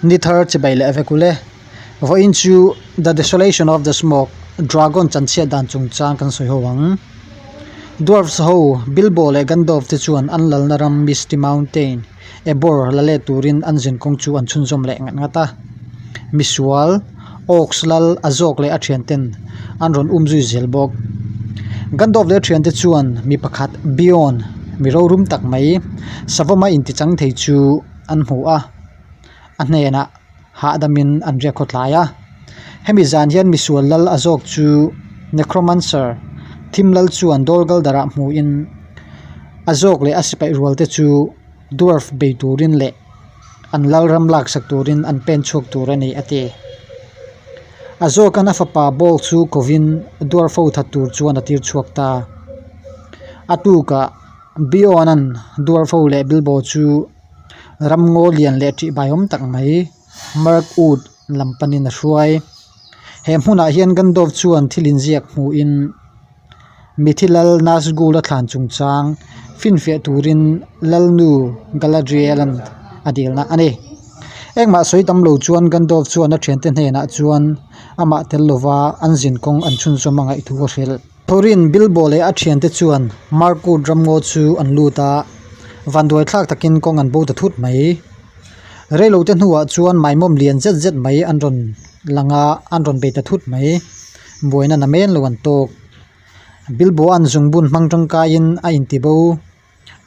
Ni thar chibai leh vek ule. Vawiin chu The Desolation of the Smaug, Dragon chanchhiat dan chungchang kan sawi ho ang. Dwarfs ho, Bilbo leh Gandalf te chuan an lalna ram Misty Mountain, Ebor la let turin an zin kawng chu an chhunzawm leh ngat ngat a. Misual, Orcs lal a zawk leh a thianten an rawn um zui zel bawk. Gandalf leh a thiante chuan mi pakhat Beorn, mi rorum tak mai, savawma intichang thei chu an hmu a. A hnenah hahdamin an riak khaw tlai a. Hemi zan hian misual lal a zawk chu Necromancer thim lal chuan Dol Guldur-ah hmuhin a zawk leh a sipai rual te chu dwarf bei turin leh an lal ram laksak turin an pen chhuak tur a ni a ti. A zawkan a fapa Bolg chu kovin dwarf ho that tur chuan a tir chhuak ta. A tukah Beorn-a'n dwarf ho leh Bilbo chu Ramngaw lian leh ṭih baiawm tak mai Mirkwood lam panin a hruai. He hmunah hian Gandalf chuan thil inziak hmuhin Mithi lal Nazgul a thlan chungchang finfiah turin Lalnu Galadriel-a'n a dilna a ni. Engmah sawi tam lo chuan Gandalf chuan a thiante hnenah chuan amah tel lova an zin kawng an chhunzawm a ngaih thu a hrilh. Thorin Bilbo leh a thiante chuan Mirkwood ramngaw chu an lut a, vanduai thlak takin kawng an bo ta thut mai. Reilote hnuah chuan maimawm lian zet zet mai an rawn lang a, an rawn bei ta thut mai. Buaina na men lo an tawk. Bilbo an zungbun hmang tangkaiin a intibo,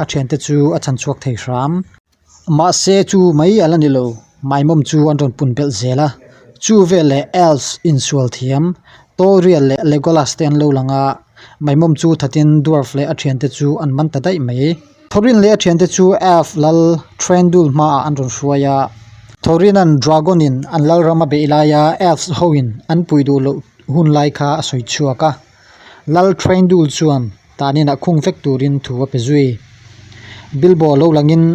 a thiante chu a chhanchhuak thei hram. Mahse chu mai a la ni lo, maimawm chu an rawn pun belh zel a, chu veleh elves insual thiam Toriel leh Legolas te an lo lang a, maimawm chu thatin dwarf leh a thiante chu an man ta daih mai. Thorin leh a thiante chu elf lal Thranduil hmaah an rawn hruai a, Thorin-a'n dragon-in an lal ram a beih laia elves hoin an pui duh loh hun lai kha a sawi chhuak a. Lal Thranduil chuan tanin a khung vek turin thu a pe zui. Bilbo lo langin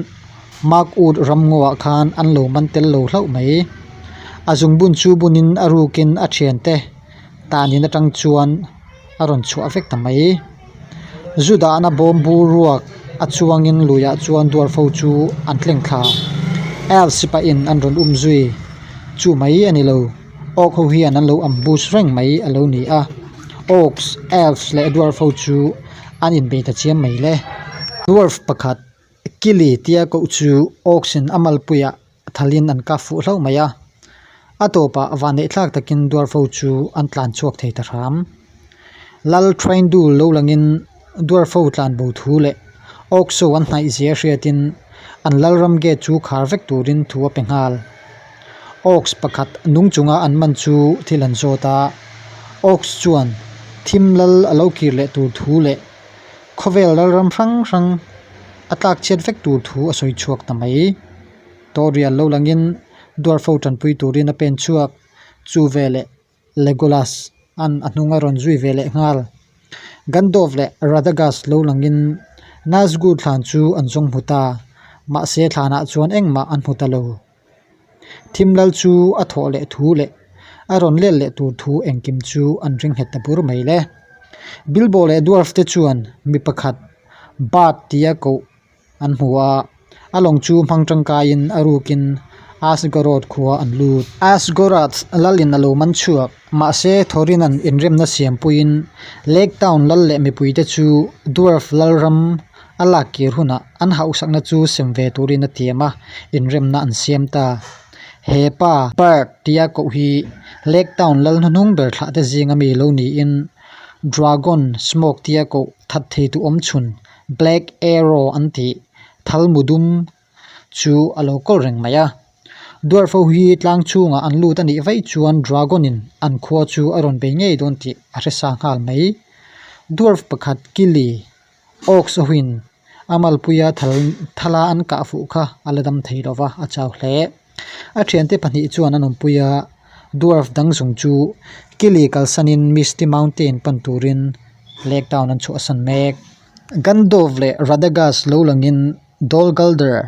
Mirkwood ramngawah khan an lo man tel lo hlauh mai. A zungbun chu bunin a rukin a thiante tanin atang chuan a rawn chhuah vek ta mai. Zu dahna bawm bur ruak a chuangin luiah chuan dwarf ho chu an tleng thla. Elf sipahin an rawn um zui. Chu mai a ni lo. Orc ho hian an lo ambush reng mai a lo ni a orcs elves leh dwarf ho chu an inbei ta chiam mai le dwarf pakhat Kili tia koh chu orcs in a malpuiah thalin an kap fuh hlauh mai a a tawpah vanneih thlak takin dwarf ho chu an tlan chhuak thei ta hram Lal Thraindul lo langin dwarf ho tlan bo thu leh orcs ho an hnaih zia hriatin an lalram gate chu khar vek turin thu a pe nghal. Orcs pakhat nung chunga an man chu thil an zawt a, Orcs chuan thim lal a lo kir leh tur thu leh khawvel lalram hrang hrang a tlak chhiat vek tur thu a sawi chhuak ta mai. Toriel lo langin dwarf ho tanpui turin a pen chhuak chu veleh Legolas an a hnung a rawn zui ve leh nghal. Gandalf leh Radagast lo langin Nazgul thlan chu an zawng hmu ta, mahse thlanah chuan engmah an hmu ta lo. Thim lal chu a thawh leh thu leh a rawn let leh tur thu engkim chu an ring nghet ta bur mai le. Bilbo leh Dwarf te chuan mi pakhat Bard tia koh an hmu a, a lawng chu hmang tangkaiin a rukin Asgorod khua an lut. Asgorod lalin a lo man chhuak, mahse Thorin-a'n inremna siampuiin Lake Town lal leh mipuite chu Dwarf lalram a lak kir hunah an hauhsakna chu sem ve turin a tiam a, inremna an siam ta. He pa, Bard tia koh hi Lake Town lal hnuhnung ber thlahte zinga mi lo niin Dragon Smaug tia koh that theitu awm chhun Black Arrow an tih thal mu dum chu a lo kawl reng mai a. Dwarf ho hi tlang chhungah an lut a nih vaih chuan Dragon in an khua chu a rawn bei ngei dawn tih a hre sa nghal mai. Dwarf pakhat Kili Ox a huin a malpuia thal thala an kah fuh kha a la dam thei lo va, a chau hle. A thiante pahnih chuan an awmpui a, dwarf dang zawng chu Kili kalsanin Misty Mountain pan turin Lake Town an chhuahsan mek. Gandalf leh Radagast lo langin Dol Guldur,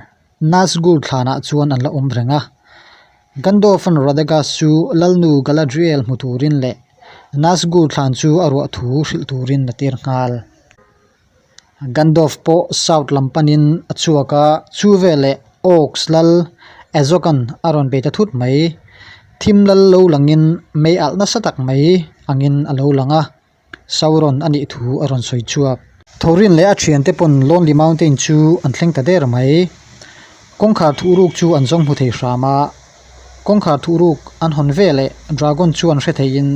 Nazgul thlanah chuan an la awm reng a. Gandalf-a'n Radagast chu Lalnu Galadriel hmu turin leh Nazgul thlan chu a ruah thu hrilh turin a tir nghal. Gandalf pawh South lam panin a chhuak a, chu veleh Orcs lal Azog-a'n a rawn bei ta thut mai. Thim lal lo langin mei alh nasa tak mai angin a lo lang a, Sauron a nih thu a rawn sawi chhuak. Thorin leh a thiante pawn Lonely Mountain chu an thleng ta der mai. Kawngkhar thuhruk chu an zawng hmu thei hram a, kawngkhar thuhruk an hawn veleh Dragon chuan hre theiin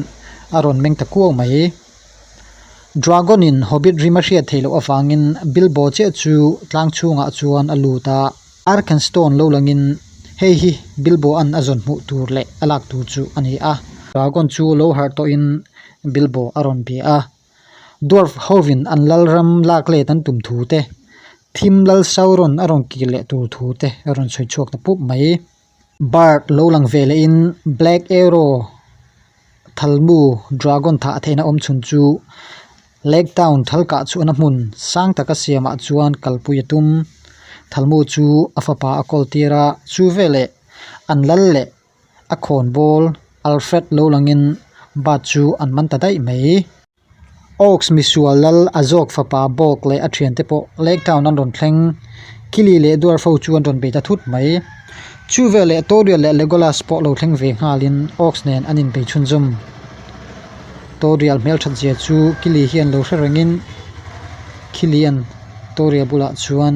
a rawn meng ta kuau mai. Dragon in Hobbit rim a hriat theih loh avangin Bilbo chiah chu tlang chhungah chuan a lut a, Arkenstone lo langin hei hi Bilbo an a zawn hmuh tur leh a lak tur chu a ni a. Dragon chu lo harh tawhin Bilbo a rawn bia a, Dwarf hovin an lalram lak let an tum thu te, Thim lal Sauron a rawn kir leh tur thu te a rawn sawi chhuak ta pup mai. Bard lo lang ve lehin Black Arrow Thalmu Dragon thah theihna awm chhun chu Lake Town thal kah chhuahna hmun sang taka siamah chuan kalpui a tum. Thalmu chu a fapa a kawl tir a, chu veleh an lal leh a khawnbawl Alfred lo langin Bard chu an man ta daih mai. Oaks misual lal a zawk fapa Bawk leh a thiante pawh Lake Town an rawn thleng. Kili leh Dwarf ho chu an rawn bei ta thut mai. Chu veleh Toriel leh Legolas pawh lo thleng ve nghalin Oaks nen an inbei chhunzawm. Toriel hmelthat zia chu Kili hian lo hre rengin Kilian Toriel bulah chuan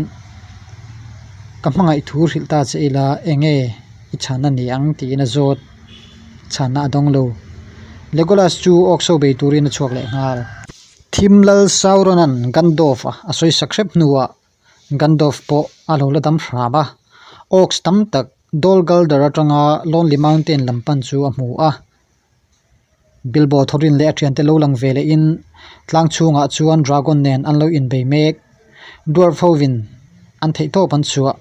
Ka hmangaih thu hrilh ta che ila enge i chhan a ni ang tiin a zawt. Chhanna a dawng lo. Legolas chu Oaks ho bei turin a chhuak leh nghal. Thim lal Sauron-a'n Gandalf a sawi sak hrep hnuah Gandalf pawh a lo la dam hram a. Oaks tam tak Dol Guldur atanga Lonely Mountain lam pan chu a hmu a. Bilbo Thorin leh a thiante lo lang ve lehin tlang chhungah chuan Dragon nen an lo inbei mek. Dwarf hovin an theihtawp an chhuah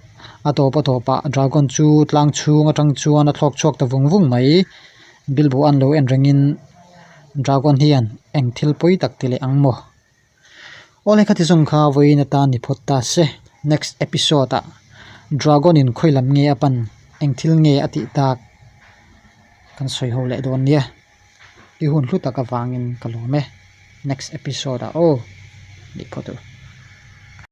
a tawp a tawpah dragon chu tlang chhung atang chuan a thlawk chhuak ta vung vung mai. Bilbo an lo en rengin dragon hian eng thil pawi tak ti leh ang maw? Awle khati zawng kha vawiin atan ni phawt ta se next episode ah dragon in khawi lam nge a pan eng thil nge a tih tak kan sawi ho leh dawn nia. I hun hlu tak avangin ka lawm e. Next episode ah aw. Nih phawt u.